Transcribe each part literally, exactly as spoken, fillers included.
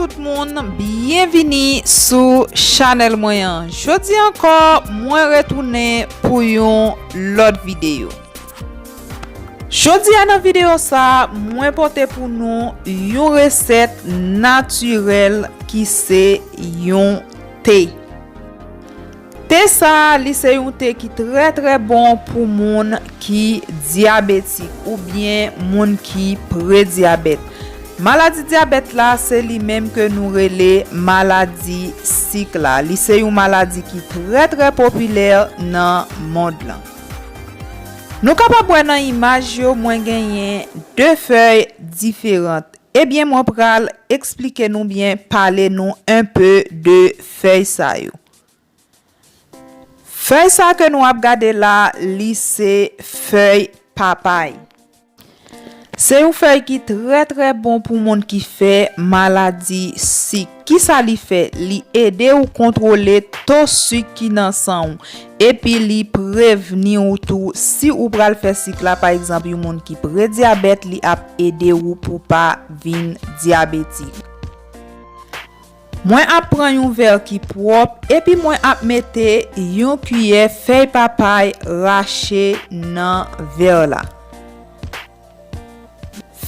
Tout moun, byenvini sou chanèl mwen an. Jodi ankò, mwen retounen pou yon lòt videyo. Jodi a nan videyo sa, mwen pote pou nou yon resèt natirèl ki se yon te. Te sa, li se yon te ki trè, trè bon pou moun ki dyabetik oubyen moun ki predyabèt. Maladi dyabèt la, se li menm ke nou rele maladi sik la. Li se yon maladi ki trè, trè popilè nan mond lan. Nou kapab wè nan imaj yo, mwen genyen de fèy diferan. Ebyen, mwen pral eksplike nou byen, pale nou enpe de fèy sa yo. Fèy sa ke nou ap gade la, li se fèy papay. Se yon fèy ki trè, trè bon pou moun ki fè maladi sik. Kisa li fè? Li ede w kontwole to sik ki nan san w. Epi li prevni w tou si ou pral fè sik la, pa egzanp, yon moun ki predyabèt, li ap ede w pou pa vin dyabetik. Mwen ap pran yon vè ki pwòp, epi mwen ap mete yon kiyè fèy papay rache nan vè la.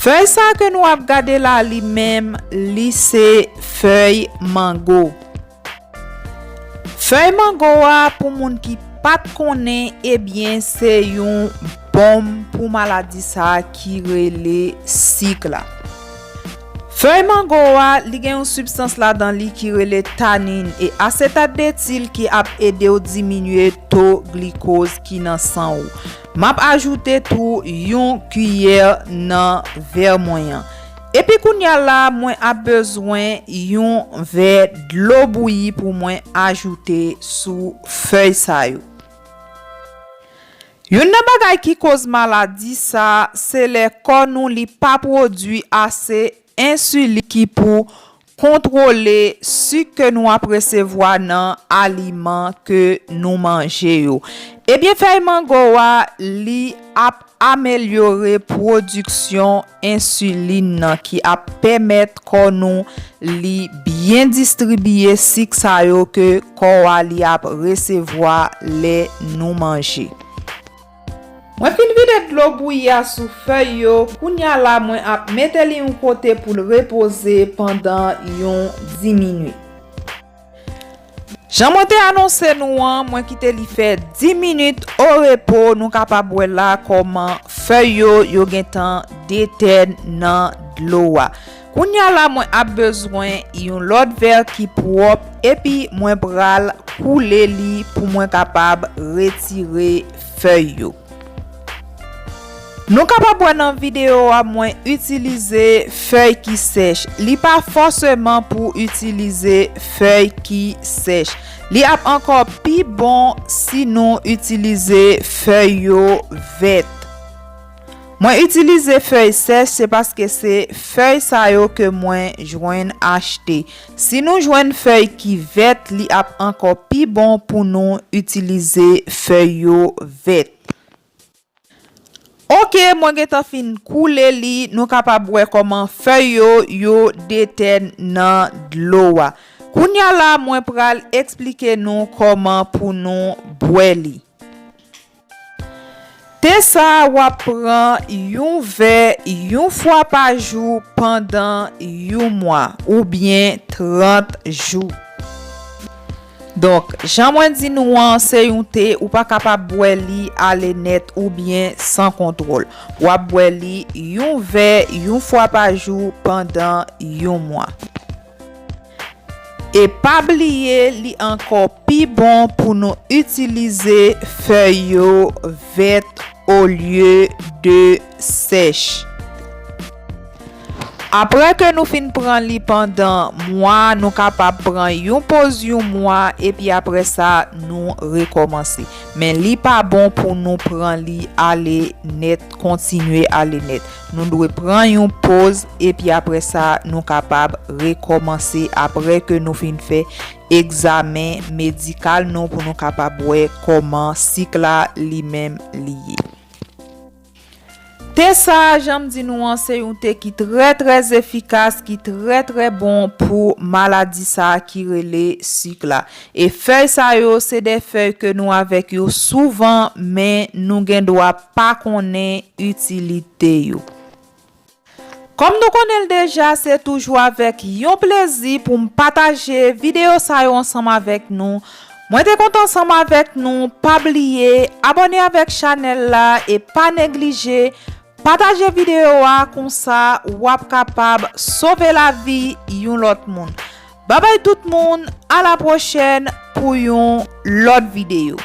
Fèy sa ke nou ap gade la, li menm, li se fèy mango. Fèy mango a, pou moun ki pa t konnen, ebyen, se yon bonm pou maladi sa ki rele sik la. Fèy mango a, li gen yon sibstans ladan li ki rele tanin e asetat detil ki ap ede w diminye to glikoz ki nan san ou. M ap ajoute tou yon kiyè nan vè mwen an. Epi kounya la, mwen ap bezwen yon vè dlo bouyi pou mwen ajoute sou fèy sa yo. Youn nan bagay ki koz maladi sa, se lè kò nou li pa pwodui ase ensilin ki pou kontwole sik ke nou ap resevwa nan aliman ke nou manje yo. Ebyen, fèy mango a, li ap amelyore pwodiksyon ensilin nan ki ap pèmèt kò nou li byen distribiye sik sa yo ke kò a li ap resevwa lè nou manje. Mwen fin vide dlo bouyi a sou fèy yo, kounya la mwen ap mete li yon kote pou l repoze pandan yon diminit. Jan mwen te anonse nou an, mwen kite li fè diminit o repo, nou kapab wè la kòman fèy yo, yo gentan detè nan dlo a. Kounya la mwen ap bezwen yon lòt vè ki pwòp, epi mwen pral koule li pou mwen kapab retire fèy yo. Nou kapab wè nan videyo a mwen itilize fèy ki sèch. Li pa fòseman pou itilize fèy ki sèch. Li ap ankò pi bon si nou itilize fèy yo vèt. Mwen itilize fèy sèch, se paske se fèy sa yo ke mwen jwenn achte. Si nou jwenn fèy ki vèt, li ap ankò pi bon pou nou itilize fèy yo vèt. Oke, mwen gentan fin koule li, nou kapab wè kòman fèy yo, yo detè nan dlo a. Kounya la, mwen pral eksplike nou kòman pou nou bwè li. Te sa, w ap pran yon vè yon fwa pa jou pandan yon mwa oubyen trant jou. Donk, jan mwen di nou an, se yon te, ou pa kapab bwè li ale nèt oubyen san kontwòl. W ap bwè li yon vè yon fwa pa jou pandan yon mwa. E pa bliye, li ankò pi bon pou nou itilize fèy yo vèt olye de sèch. Apre ke nou fin pran li pandan mwa, nou kapab pran yon poz yon mwa, epi apre sa, nou rekòmanse. Men li pa bon pou nou pran li ale nèt, kontinye ale nèt. Nou dwe pran yon poz, epi apre sa, nou kapab rekòmanse apre ke nou fin fè egzamen medikal nou pou nou kapab wè kòman sik la li menm li ye. Te sa a, jan m di nou an, se yon te ki trè, trè efikas, ki trè, trè bon pou maladi sa a ki rele sik la. E fèy sa yo, se de fèy ke nou avèk yo souvan, men nou gen dwa pa konnen itilite yo. Kòm nou konnen l deja, se toujou avèk yon plezi pou m pataje videyo sa yo ansanm avèk nou. Mwen te kontan ansanm avèk nou. Pa bliye abòne avèk chanèl la e pa neglije pataje videyo a, konsa w ap kapab sove lavi yon lòt moun. Babay tout moun, a la pwochèn pou yon lòt videyo.